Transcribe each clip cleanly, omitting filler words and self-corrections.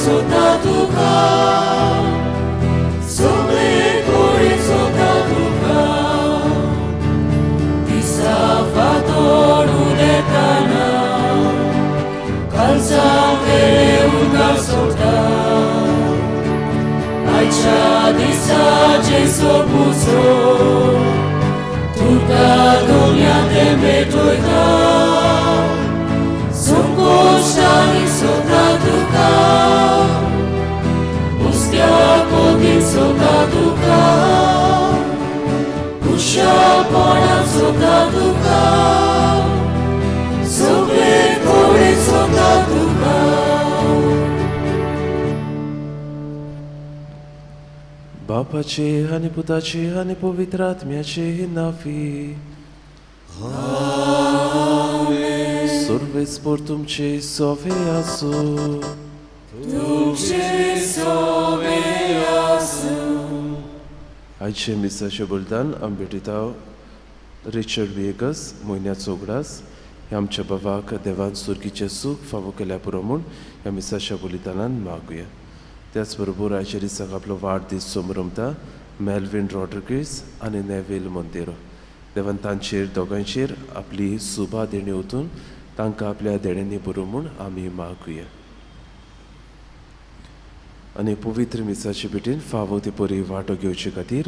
सोदता तुका, सगळे कडेन सोदता तुका. दिसा फांतोड उदेताना काळजांतले उदक सोडटा. आयच्या दिसा जेजू पुजो तुका दुनिया भेटोयता. संकोश्टांनी सोदता तुका, हुस्क्या कोगीन सोदता तुका, खुशालपणान सोदता तुका, सगळे कडेन सोदता तुका. बापाचे आनी पुताचे आनी पवित्र आत्म्याचे नांवी. सर्वेस्पर तुमचे सोवे आसूं. तुमचे सोवे आसूं. आयचे मिसाचे बलिदान आमी भेटयता रिचर्ड विएगस म्हयन्याचो उगडास ह्या आमच्या बाबाक देवान सुर्गीचें सूख फावो केल्या पुरो म्हूण ह्या मिसाच्या बलिदानान मागुया. त्याच बरोबर आयच्या दिसाक आपलो वाडदीस समरमता मेलवीन रॉड्रिगीस आनी नेवील मोंतेरो. देवान तांचेर दोगांयचेर आपली सुबा देणी ओतून तांकां आपल्या देण्यांनी बरो म्हूण आमी मागुया. आनी पवित्र मिसाचे भेटीन फावो ते परी वांटो घेवचे खातीर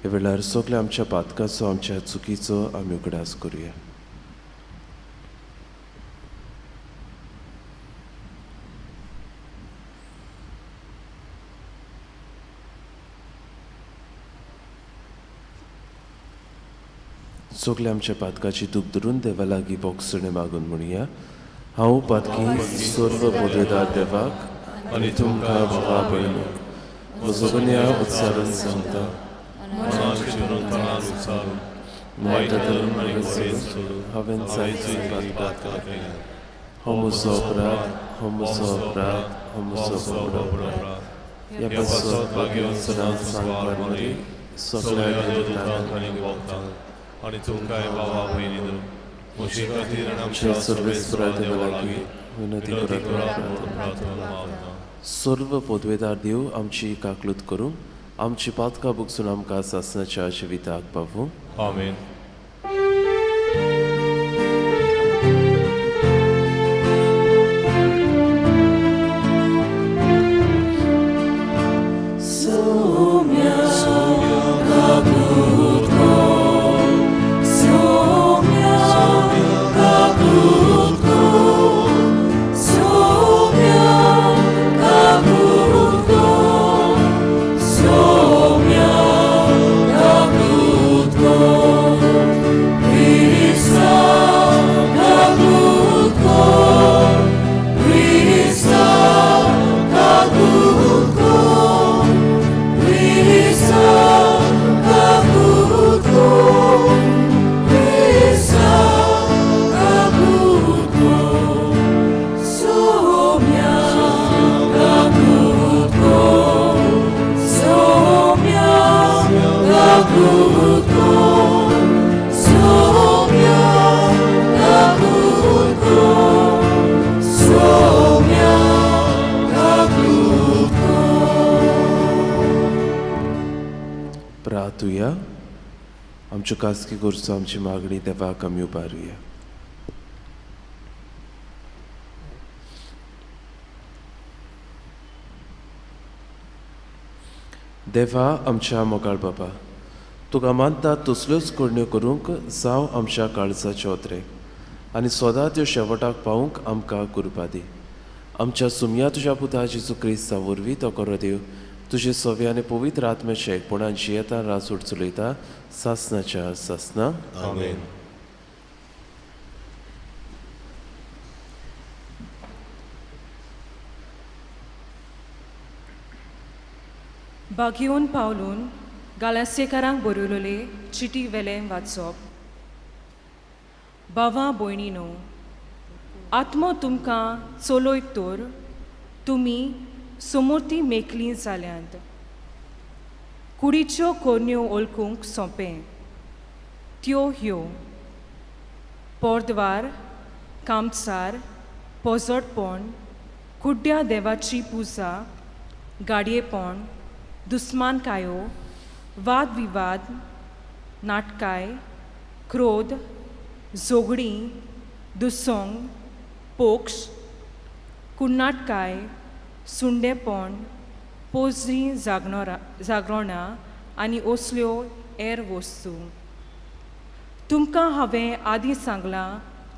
ह्या वेळार सगल्या आमच्या पातकाचो आमच्या चुकीचो आमी उगडास करुया. सगल्या आमच्या पातकाची दूख धरून देवा लागीं बोगसणें मागून म्हणया. हांव पातकी सर्व पदवेदार देवाक आनी तुमकां भावा भयणींक म्हजो गुन्यांव उच्चारून सांगता. हांवें जायतीं पातकां केल्यांत. हो म्हजो अपराध, हो म्हजो अपराध, हो म्हजो अपराध. ह्या पासत भाग्यवंत सदांच सांगपार मरी सगळ्या देवतांक आनी तुमकांय बाबा भयणीनो म्हजे खातीर आनी आमच्या सर्वेस्परा देवा लागीं विनंती करात म्हूण प्रार्थना. सर्व पदवेदार देव आमची काकलूत करूं, आमची पातकां भोगसून आमकां सासणाच्या जिविताक पावूं. आमेन. प्रार्थुया. आमच्यो खासगी गरजो आमची मागणी देवाक आमी उबारुया. देवा आमच्या मोगाळ बाबा, तुका मानता तसल्योच करण्यो करूंक जावं आमच्या काळजाचे ओत्रे आनी सदां त्यो शेवटाक पावूंक आमकां कृपा दी. आमच्या सुमया तुज्या पुता जेजू क्रिस्ता वरवीं तो करो देव तुजे सवे आनी पवित्र आत्म्याचे एकपणान जियेता राजवट चलयता सासनाच्या सासना. आमेन. बागेवन पावलून गालासेकारांक बरयलेले चिटी वेलें वाचप. बाबा भयणीनो, आत्मो तुमकां चलयत तर तुमी समोरती मेकली जाल्यांत. कुडीच्यो कोरण्यो ओळखूंक सोंपें, त्यो ह्यो: पोरद्वार, कामसार, पोजडपण, कुड्ड्या देवाची पुजा, गाडयेपण, दुस्मानकायो, वादविवाद, नाटकाय, क्रोध, झगडीं, दुसोंग, पोक्ष, कुन्नाटकाय, सुंडेपण, पोजरी जागरणां आनी असल्यो हेर वस्तू. तुमकां हांवें आदीं सांगलां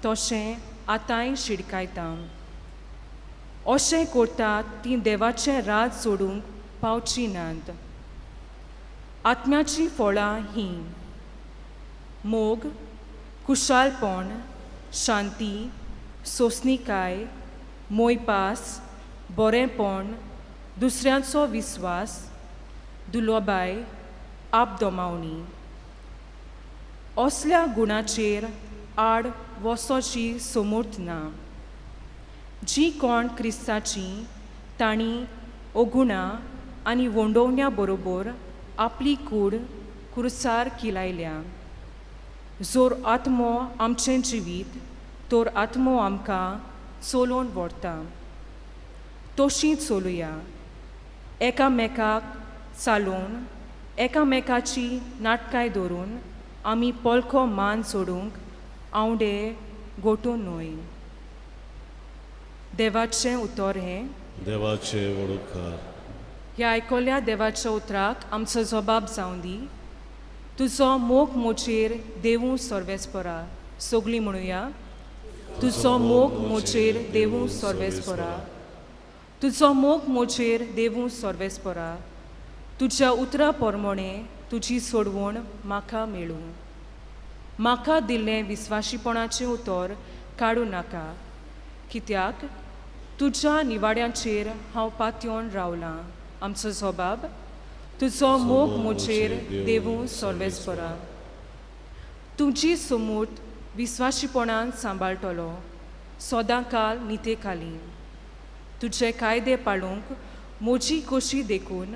तशें आतांय शिडकायतां. अशें करतात तीं देवाचें राज सोडूंक पावचीं नात. आत्म्याचीं फळां हीं: मोग, कुशालपण, शांती, सोंसणीकाय, मोयपास, बरेंपण, दुसऱ्यांचो विस्वास, दुलोबाय, आपदोमावणी. असल्या गुणाचेर आड वसोची समर्थ ना. जी कोण क्रिस्ताची तांणी अगुणां आनी वंडोवण्या बरोबर आपली कूड कुर्सार किलायल्या. जोर आत्मो आमचें जिवीत तर आत्मो आमकां चलोवन व्हरता. तशी चलुया, एकामेकाक चालोवन, एकामेकाची नाटकाय धरून आमी पोलको मान सोडूंक आंवडे गोटून न्हय. देवाचें उतर हें. देवाचें व्हड उपकार. ह्या आयकल्या देवाच्या उतराक आमचो जबाब जावं दी. तुजो मोग मोचेर देवूं सर्वेस्परा. सगळीं म्हणुया, तुजो मोग मोचेर देवूं सर्वेस्परा. तुजो मोग मोचेर देवूं सर्वेस्परा. तुज्या उतरा प्रमाणे तुजी सोडवण म्हाका मेळूं. म्हाका दिल्लें विस्वाशीपणाचें उतर काडूं नाका, कित्याक तुज्या निवाड्यांचेर हांव पातयेवन रावलां. आमचो जबाब, तुजो मोग मोचेर देवूं सर्वेस्परा. तुजी समूर्त विस्वाशीपणान सांबाळटलो सदांकाल नितेखाली. तुजे कायदे पाळूंक म्हजी कशी देखून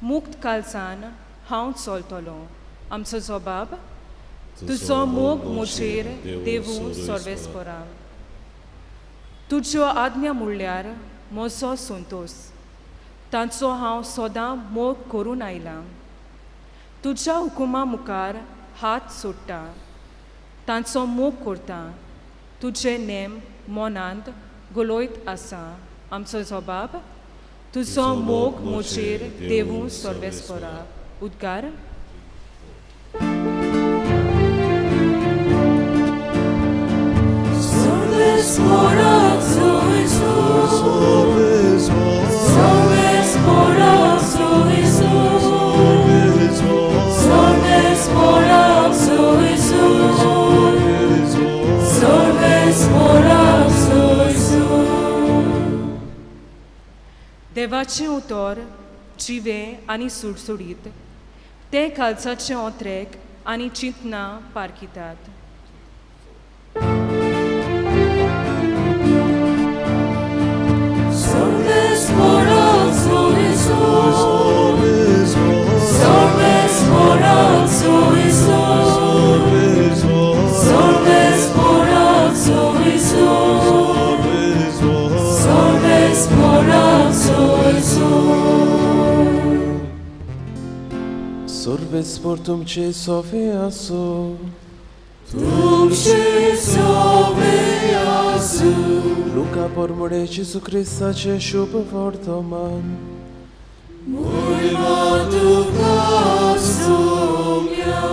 मुक्त कालसान हांव चलतलो. आमचो जबाब, तुजो मोग मोचेर देवूं सर्वेस्परा. तुज्यो आज्ञा म्हणल्यार म्हजो संतोश, तांचो हांव सदां मोग करून आयलां. तुज्या हुकुमा मुखार हात सोडटा, तांचो मोग करता. तुजे नेम मनांत गलोयत आसा. आमचो जबाब, तुजो मोग मोचेर देवूं सर्वेस्परा. उद्गार. देवाचें उतर जिवें आनी सुडसुडीत, तें कालसाचें ओत्रेक आनी चिंतनां पारखितात. सर्वेस्पर तुमचे सोवे आसो. तुमचे सोवे आसो. लुका परमडे जेजू क्रिस्ताचें शुभ वर्तमान. मोहिमा तुका सोम्या.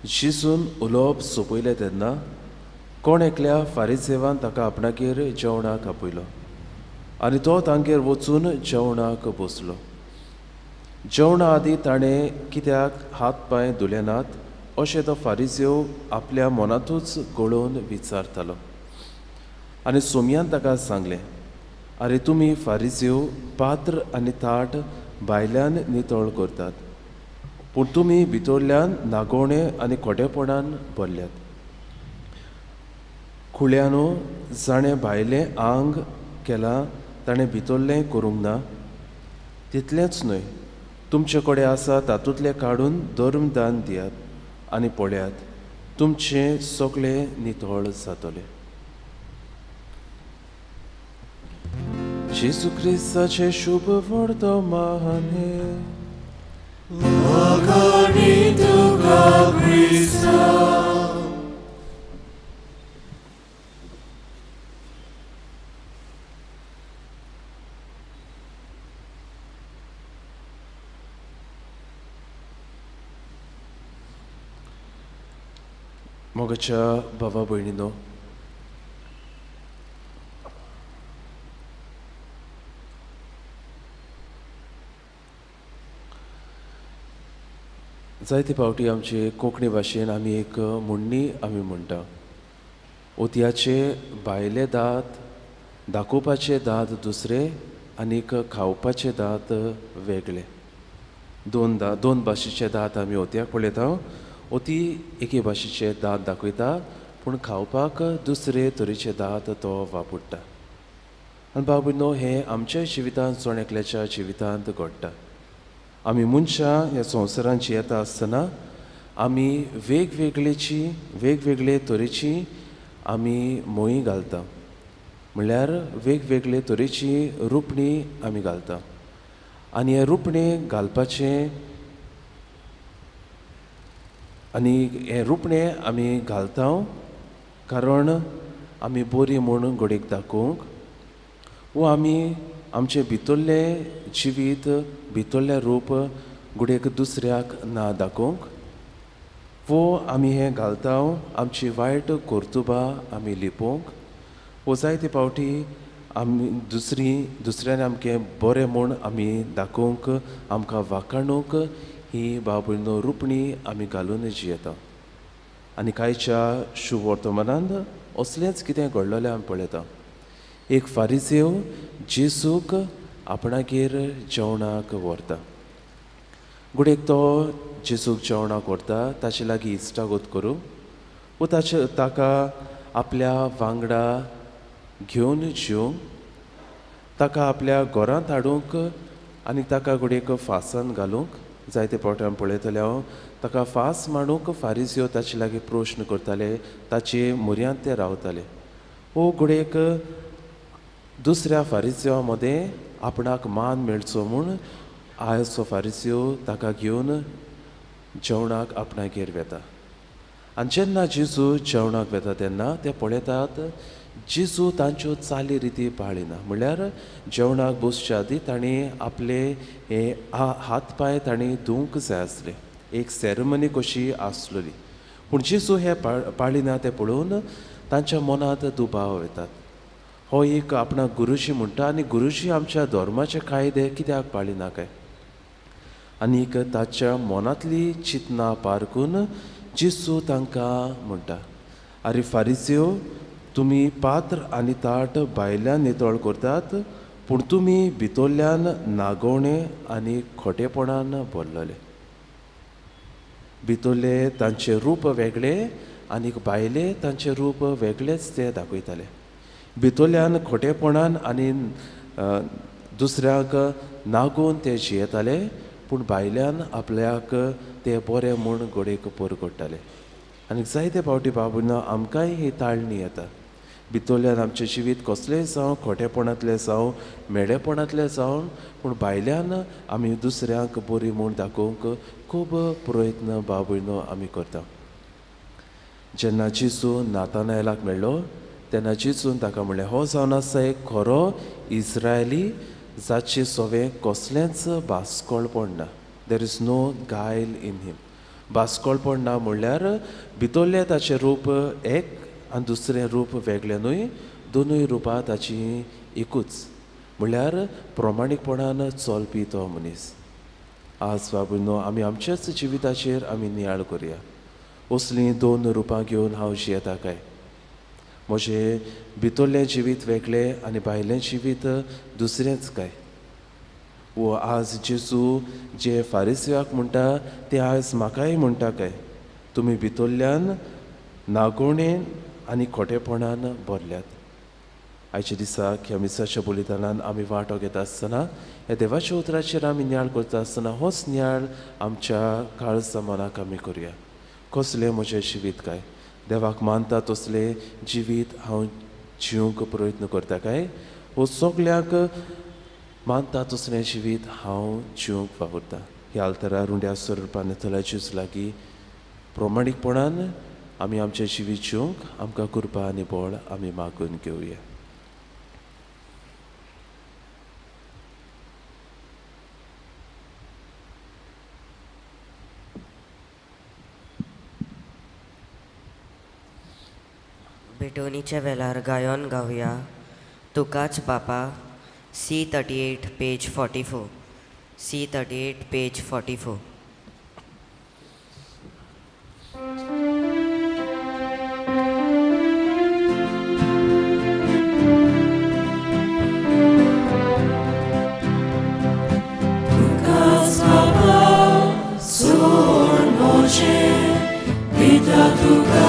जेजून उलोवप सोंपयलें तेन्ना कोण एकल्या फारिजेवान ताका आपणागेर जेवणाक आपयलो आनी तो तांगेर वचून जेवणाक बसलो. जेवणा आदीं ताणें कित्याक हात पांय धुले नात अशें तो फारिजेव आपल्या मनांतूच गळोवन विचारतालो. आनी सोमयान ताका सांगलें, आरे तुमी फारिजेव पात्र आनी ताट भायल्यान नितळ करतात, पूण तुमी भितरल्यान नागोवणे आनी खोटेपणान भरल्यात. खुळ्यानो, जाणें भायलें आंग केलां ताणें भितरलें करूंक ना. तितलेंच न्हय, तुमचे कडेन आसा तातूंतलें काडून धर्मदान दियात आनी पळयात, तुमचें सगळें नितळ जातलें. जेजू क्रिस्ताचें शुभ वर्तमान हें। वाखाणी तुका क्रिस्ता। मोगाच्या भावा भयणीनो, जायते फावटी आमचे कोंकणी भाशेन आमी एक म्हणणी आमी म्हणटा, ओतयाचे भायले दांत दाखोवपाचे दांत दुसरे आनीक खावपाचे दांत वेगळे। दोन भाशेचे दांत आमी ओतयाक पळयता। ओती एके भाशेचे दांत दाखयता पूण खावपाक दुसरे तरेचे दांत तो वापरता। आनी बाबूनो, हें आमच्या जिवितांत जण एकल्याच्या जिवितांत घडटा। आमी मनशां ह्या संवसारांत जियेता आसतना आमी वेगवेगळे तरेची आमी मोही घालता, म्हणल्यार वेगवेगळे तरेची रुपणी आमी घालता। आनी हें रुपणें घालपाचें आनी हें रुपणें आमी घालता कारण आमी बरी म्हूण घडयेक दाखोवंक वो आमी आमचें भितरलें जिवीत भितरलें रूप घडयेक दुसऱ्याक ना दाखोवंक वो आमी हें घालता आमची वायट कर्तुबां आमी लिपोवंक वो जायते फावटी आमी दुसऱ्यान आमचें बरें म्हूण आमी दाखोवंक आमकां वाखाणूंक ही बाबुनो रुपणी आमी घालून जियेता। आनी कांयच्या शुभवर्तमानांत असलेंच कितें घडलेलें आमी पळयता। एक फारिसेव जेजूक आपणागेर जेवणाक व्हरता। घडयेक तो जेजूक जेवणाक व्हरता ताचे लागीं इश्टागत करूंक वो ताका आपल्या वांगडा घेवन जेवंक, ताका आपल्या घरांत हाडूंक आनी ताका घडयेक फासान घालूंक। जायते फावटी आमी पळयतले हांव ताका फास मांडूंक फारिसियो ताचे लागीं प्रश्न करताले, ताचे म्हऱ्यांत ते रावताले। वो घडयेक दुसऱ्या फारिसियो मदें आपणाक मान मेळचो म्हूण आयचो फारिसियो ताका घेवन जेवणाक आपणागेर वेता। आनी जेन्ना जेजू जेवणाक वेता तेन्ना ते पळयतात जेजू तांच्यो चाली रिती पाळिना, म्हणल्यार जेवणाक बसच्या आदी तांणी आपले हे हात पांय तांणी धुवंक जाय आसले, एक सेरेमनी कशी आसलेली। पूण जेजू हे पाळिना तें पळोवन तांच्या मनांत दुबाव येतात। हो एक आपणाक गुरुजी म्हणटा आनी गुरुजी आमच्या धर्माचे कायदे कित्याक पाळिना काय? आनीक ताच्या मनांतली चिंतना पारकून जेजू तांकां म्हणटा, आरे फारिसियो, तुमी पात्र आनी ताट भायल्यान नितळ करतात पूण तुमी भितरल्यान नागोवणे आनी खोटेपणान भरलेले। भितरले तांचें रूप वेगळें आनी भायले तांचें रूप वेगळेंच ते दाखयताले। भितरल्यान खोटेपणान आनी दुसऱ्याक नागोवन ते जियेताले पूण भायल्यान आपल्याक ते बरें म्हूण घडयेक परगट्टाले। आनी जायते फावटी बाबूना आमकांय ही ताळणी येता। भितरल्यान आमचें जिवीत कसलेंय जावं, खोटेपणांतलें जावं, मेडेपणांतलें जावं, पूण भायल्यान आमी दुसऱ्यांक बरी म्हूण दाखोवंक खूब प्रयत्न बाबूनो आमी करता। जेन्ना जेजू नातानायलाक मेळ्ळो तेन्ना जेजून ताका म्हणलें, हो जावन आसा एक खरो इस्रायली जाचे सोवें कसलेंच बास्कोळपण ना। There is no guile in him. बास्कोळपण ना म्हणल्यार भितरलें ताचें रूप एक आनी दुसरें रूप वेगळें न्हय, दोनूय रुपां ताची एकूच, म्हणल्यार प्रमाणीकपणान चलपी तो मनीस। आज बाबूनो आमी आमच्याच जिविताचेर आमी नियाळ करुया। असलीं दोन रुपां घेवन हांव जियेता काय? म्हजें भितरलें जिवीत वेगळें आनी भायलें जिवीत दुसरेंच काय? वो आज जेजू जे फारिसियाक म्हणटा ते आज म्हाकाय म्हणटा काय? तुमी भितरल्यान नागोवणेन आनी खोटेपणान भरल्यात। आयच्या दिसाक ह्या मिसाच्या बलिदानान आमी वांटो घेता आसतना ह्या देवाच्या उतराचेर आमी नियाळ करता आसतना होच नियाळ आमच्या काळजा मनाक आमी करुया। कसलें म्हजें जिवीत काय? देवाक मानता तसलें जिवीत हांव जिवंक प्रयत्न करता काय? वो सगळ्यांक मानता तसलें जिवीत हांव जिवंक वावुरता. ह्या आल्तरार उंड्या स्वरुपान थलाचीच लागीं प्रमाणीकपणान आमी आमचें जिवीत जिवंक आमकां कृपा आनी बळ आमी मागून घेवया. भेटवणीच्या वेळार गायन गावया तुकाच बापा. C38 page 44. C38 page 44. तुकाच बापा सोड म्हजें दिता तुका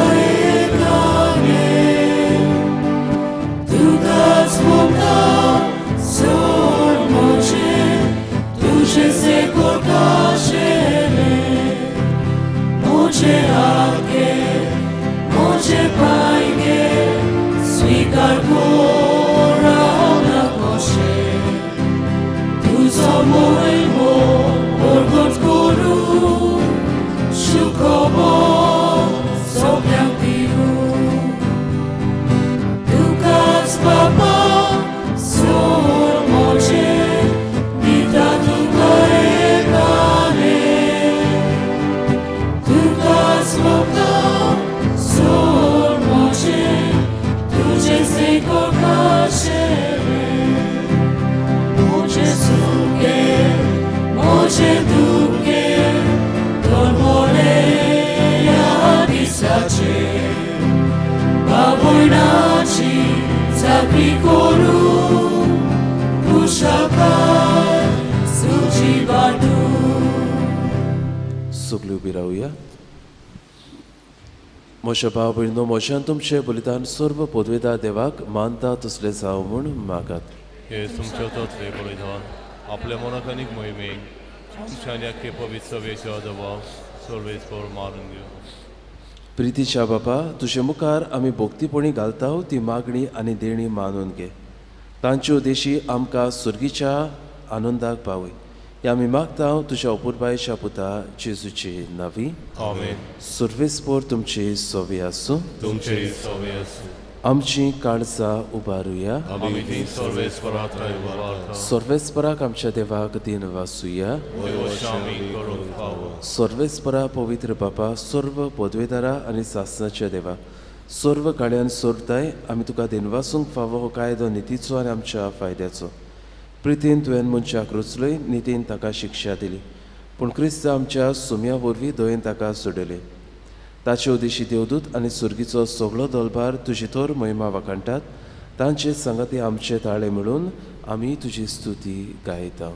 सगळी उबी रावया. म्हज्या भाव भयणीनो, म्हज्यान तुमचें बलिदान सर्व पदवेदार देवाक मानता तसलें जावं म्हूण मागात. हे तुमच्या तसलें बलिदान आपल्या मनाक आनीक मोहिमेक तुमच्या आनी आख्खे पवित्र सभेच्या देवाक सर्वेस्पर मारून घेवं. प्रितीच्या बापा, तुजे मुखार आमी भोक्तीपणी घालता ती मागणी आनी देणी मानून घे. तांचे उद्देशी आमकां सुर्गीच्या आनंदाक पावय. ह्या आमी मागता तुज्या अपुरबायेच्या पुता जेजूचे नांवी. आमेन. सर्वेस्पर तुमचे सोवे आसूं. तुमचे सोवे आसूं. आमची काळजां उबारुया. आमी ती सर्वेस्परा थंय उबारता. सर्वेस्पराक आमच्या देवाक दिन वासुया. सर्वेस्परा पवित्र बापा, सर्व पदवेदारा आनी सासनाच्या देवा, सर्व काळ्यान सोरताय आमी तुका दिनवासूंक फावो हो कायदो नितीचो आनी आमच्या फायद्याचो. प्रितीन तुवें मनशाक रचलोय, नितीन ताका शिक्षा दिली, पूण क्रिस्त आमच्या सुम्या वरवीं दयेन ताका सोडयले. ताचे उद्देशी देवदूत आनी सुर्गीचो सगळो दलभार तुजी थोर महिमा वाखाणटात. तांचे सांगाती आमचे ताळे मेळून आमी तुजी स्तुती गायता.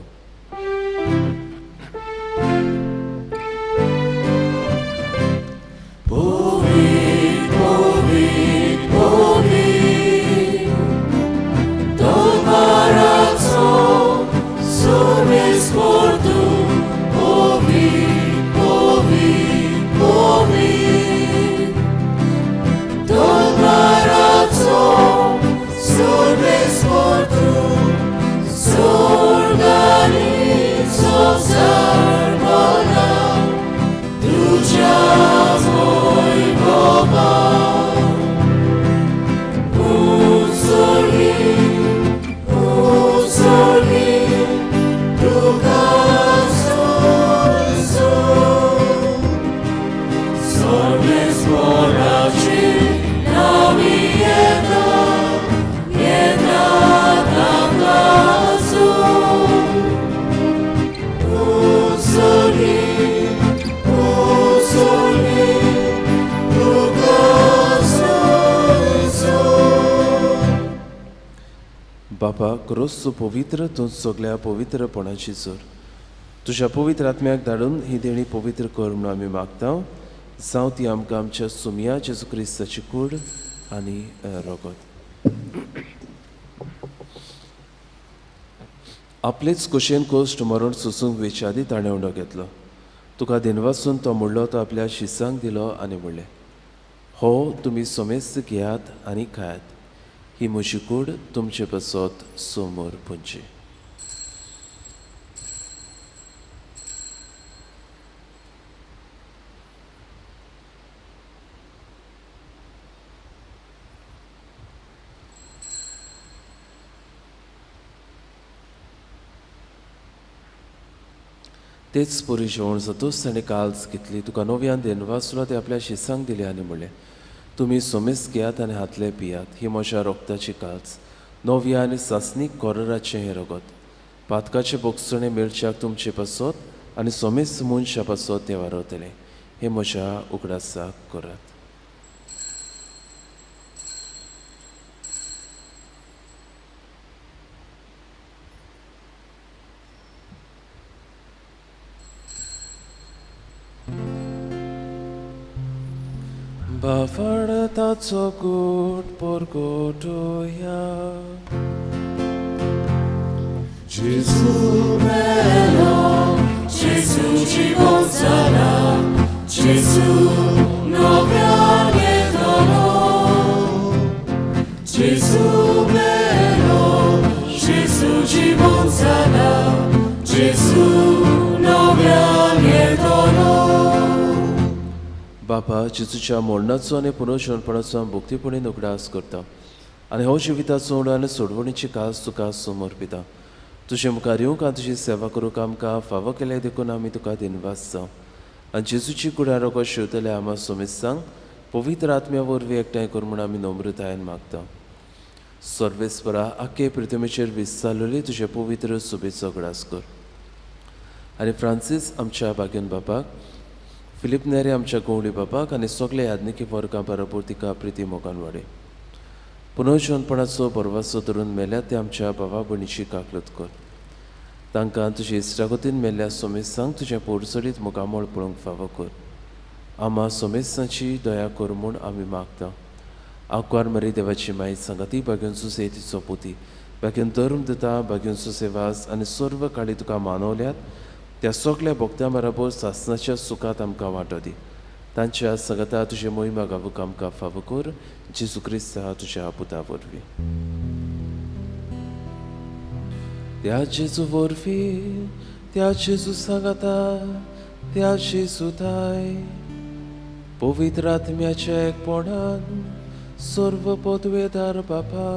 बापा, क्रोस पवित्र तूं सगळ्या पवित्रपणाची जोर तुज्या पवित्र आत्म्याक धाडून ही देणी पवित्र कर म्हणून आमी मागता. जावं ती आमकां आमच्या सुमया जेजू क्रिस्ताची कूड आनी रगत. आपलेच कुशेन कोश्ट मरण सोसूंक वेच्या आदी ताणें उंडो घेतलो. तुका दिनवासून तो म्हणलो, तो आपल्या शिसांक दिलो आनी म्हणलें, हो तुमी समेस्त घेयात आनी खायात. ही म्हजी कूड तुमचे पासत समोर पुंची. तेच परी जेवण जातूच ताणें काल्स घेतली, तुका नव्यान देनवासलो ते आपल्या शिसांक दिले आनी म्हणलें, तुमी सोमेस घेयात आनी हातले पियात, ही म्हज्या रोगताची काल्स, नव्या आनी सासणीक कोरराचें हें रगत, पातकाचें बोगसणें मेळच्याक तुमचे पासत आनी सोमेस मनशा पासत तें वारवतलें, हें म्हज्या उगडासाक करात. बाफडताचो गूट परगटोया. Gesù bello, Gesù ci consola, Gesù novia lietolo. Gesù bello, Gesù ci consola, Gesù novia lietolo. बापा, जेजूच्या मरणाचो आनी पुनर्जनपणाचो आमी भक्तीपणी उगडास करता आनी हो जिविताचो उडो आनी सोडवणीची कास तुका समर्पिता. तुजे मुखार येवंक आनी तुजी सेवा करूंक आमकां फावो केल्या देखून आमी तुका दिनवास जावं आनी जेजूची कुडा रोगो शिवतल्या आमा सोमेस्तांक पवित्र आत्म्या वरवीं एकठांय कर म्हूण आमी नम्रतायेन मागता. सर्वेस्परा, आख्खे पृथ्वीचेर विस्तारलेली तुजे पवित्र सुबेचो उगडास कर आनी फ्रांसीस आमच्या बागेन बापाक, फिलीप नेरे आमच्या गवळी बापाक आनी सगळे याज्ञिकी वर्गां बरोबर तिका प्रिती मोगान वाडय. पुनर्जनपणाचो बरवासो धरून मेल्या ते आमच्या बाबा भयणीची काकलत कर. तांकां तुजे इश्टागतीन मेल्ल्या सोमेस्तांक तुजें पोरचडीत मुखामळ पळोवंक फावो कर. आमा सोमेस्तांची दया कर म्हूण आमी मागता. आंकवार मरी देवाची माई सांगाती बागेवन सुसे तिचो पोती बागेवन धर्म दिता बागेवन सुसेवास आनी सर्व काळी तुका मानवल्यात त्या सगल्या भक्तां बरोबर सासनाच्या सुखांत आमकां वांटो दी. तांच्या सांगाता तुजे मोहिमा गावूंक आमकां फावो कर, जेजू क्रिस्ता तुज्या पुता वरवीं. त्या जेजू वरवीं, त्या जेजू सांगाता, त्या जेजू थाय पवित्र आत्म्याच्या एकपणान सर्व पदवेदार बापा,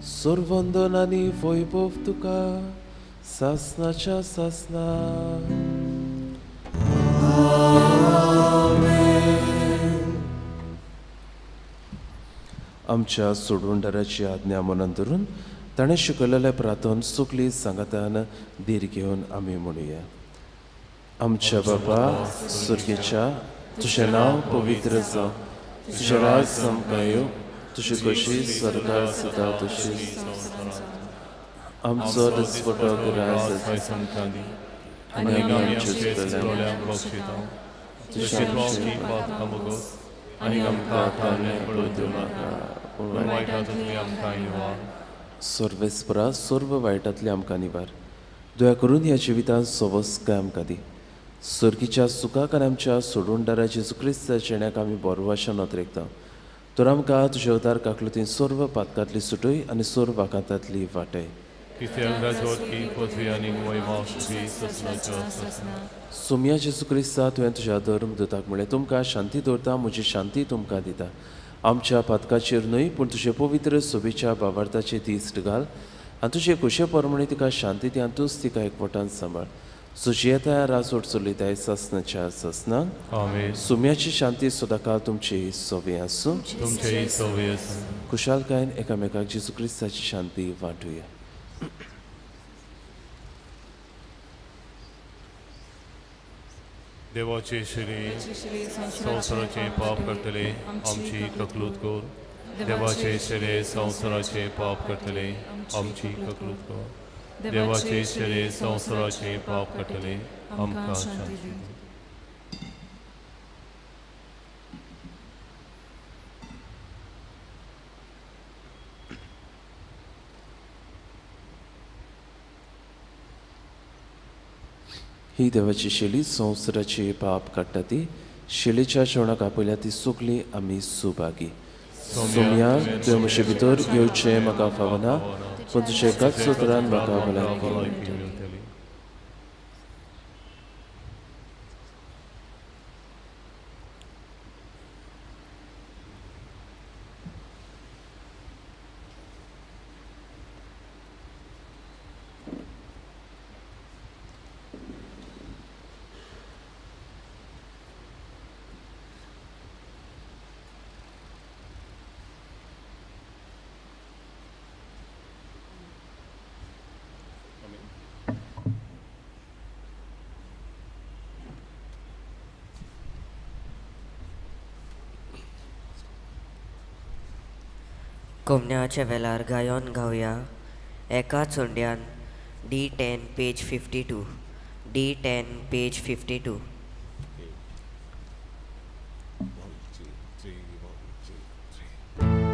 सर्वंदन आनी वैभव तुका सासनाच्या सासना. आमच्या सोडवणदाराची आज्ञा मनान धरून ताणें शिकयलेलें प्रार्थन सुकली सांगातान धीर घेवन आमी म्हणुया. आमच्या बाबा सुर्गेच्या, तुजें नांव पवित्र जावं, तुजें राज आमकां येवं, तुजी कशी स्वर्गार जाता तशीच आमचो दिसपटो राज आनी आमी आमच्या चुकल्यांक बक्षिता, तशें तूं आमची पातकां भोगोस आनी आमकां ताळमेळ पडूं दिवं नाका, पूण वायटांतली आमकां निवार. सर्वेस्परा, सर्व वायटांतली आमकां निवार. दया करून ह्या जिवितांत सवस्काय आमकां दी. सर्गीच्या सुखाक आनी आमच्या सोडवणदारा जेजू क्रिस्ताच्या येण्याक आमी बोरवाशा नदरेकता. तर आमकां तुजे अवतार काकलुतीन सर्व पातकांतली सुटय आनी सर्व आकांतांतली वाटय. सोम्या जेजू क्रिस्ता, तुवें तुज्या धर्म दुताक म्हणलें, तुमकां शांती दवरता, म्हजी शांती तुमकां दिता. आमच्या पातकाचेर न्हय पूण तुजे पवित्र सोबेच्या बावार्थाचे दिश्ट घाल आनी तुजे कुशे प्रमाणे तिका शांती दी आनी तूंच तिका एकवटान सांबाळ. सुजियेता राजवट चलयताय सासनाच्या सासना. सुम्याची शांती सदांकाळ तुमची सोबी आसूं. खुशालकायेन एकामेकाक जेजू क्रिस्ताची शांती वांटुया. देवाचे श्री संवसाराचे पाप करतले आमची ककलूत कर. देवाचे श्री संवसाराचे पाप करतले आमची ककलूत कर. देवाचे श्री संवसाराचे पाप करतले आमकां शांती दी. ही देवाची शेली संवसाराची पाप काडटा ती शेलीच्या जेवणाक आपयल्या ती सुकली आमी सुभागी. सोमया, तुवें म्हजे भितर येवचें म्हाका फावना, पूण तुज्या एकाच उतरान म्हाका भलायकी मेळटली. कोमन्याच्या वेलार गायोन गावया एका चुंड्यान D10 page 52 D10 page 52. 1, 2, 3, 1, 2, 3.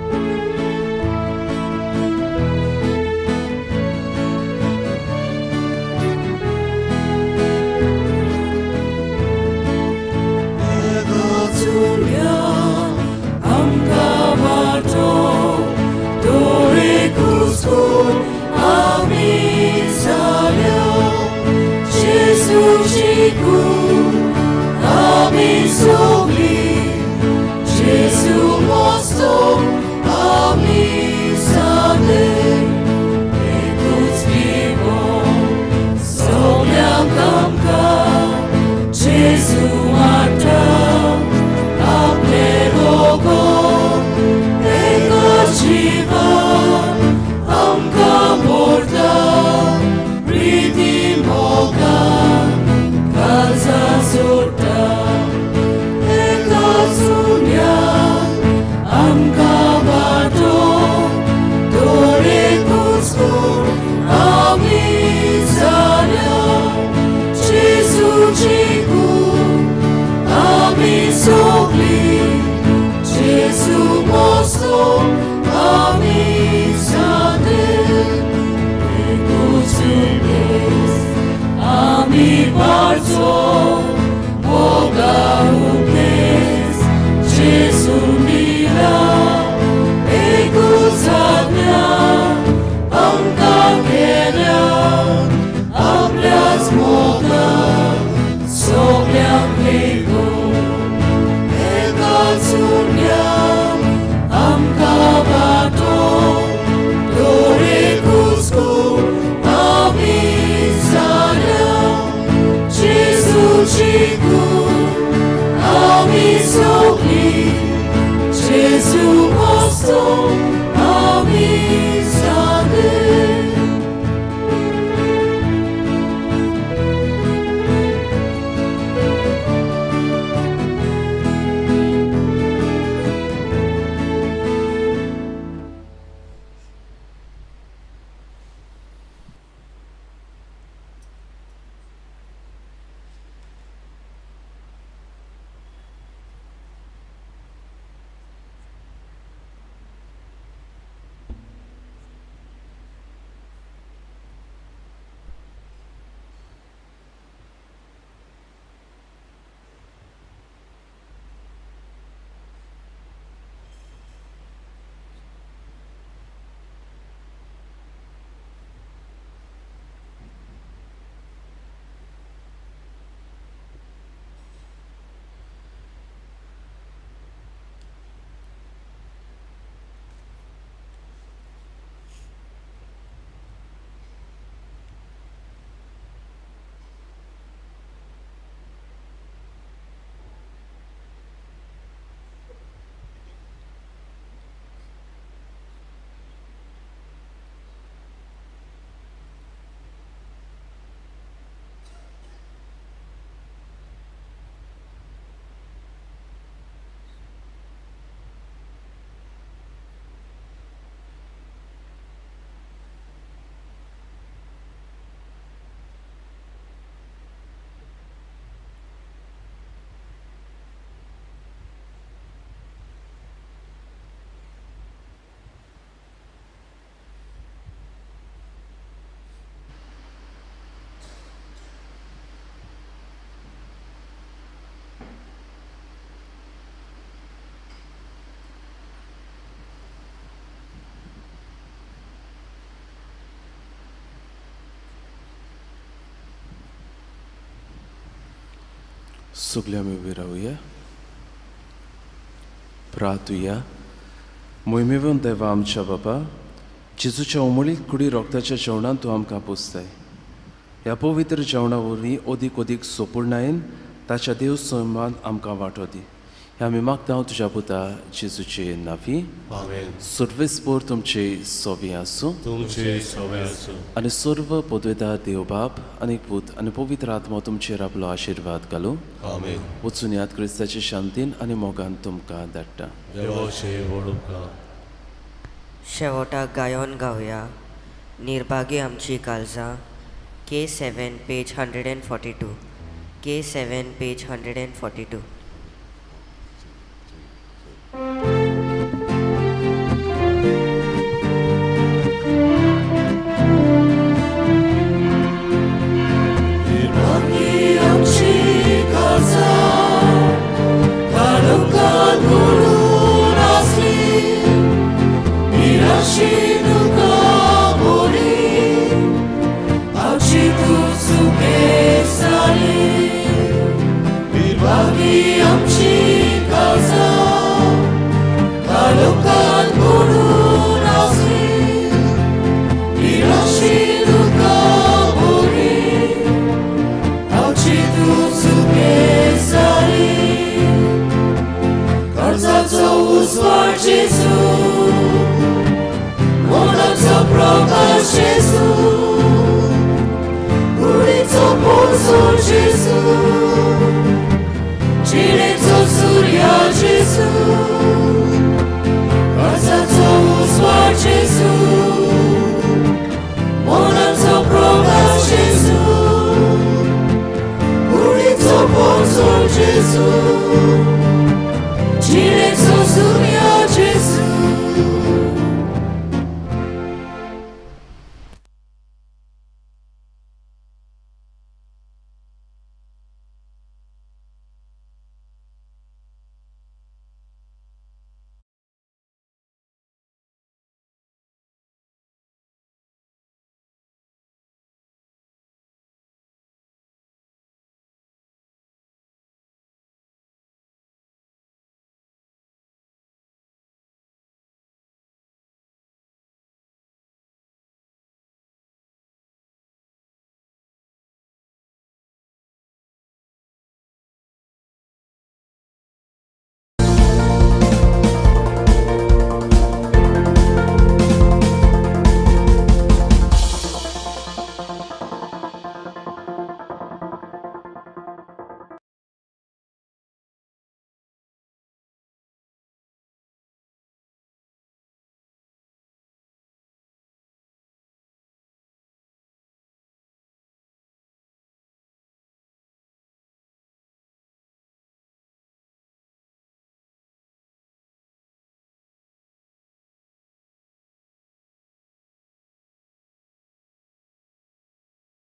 सगळे आमी उबी रावया, प्रार्थुया. मोहिमेवन देवा आमच्या बाबा, जेजूच्या उमळीक कुडी रोगताच्या जेवणान तूं आमकां पोसताय. ह्या पवित्र जेवणा वरवीं अदीक अदीक सोपूर्णायेन ताच्या देव सैमान आमकां वांटो दी. हे आमी मागता तुज्या पुता जेजूचे नांवी. आमेन. सर्वेस्पोर तुमचे सोवी आसूं. तुमचे सवे आसूं. आनी सर्व पदवेदार देव बाप आनी पूत आनी पवित्र आत्मो तुमचेर आपलो आशिर्वाद घालूं. आमेन. वचून याद क्रिस्ताचे शांतीन आनी मोगान तुमकां धाडटा. देवाचे व्हड उपकार. शेवटाक गायोन गावया निर्भागी आमची काळजां, K 7 page 142, K 7 page 142.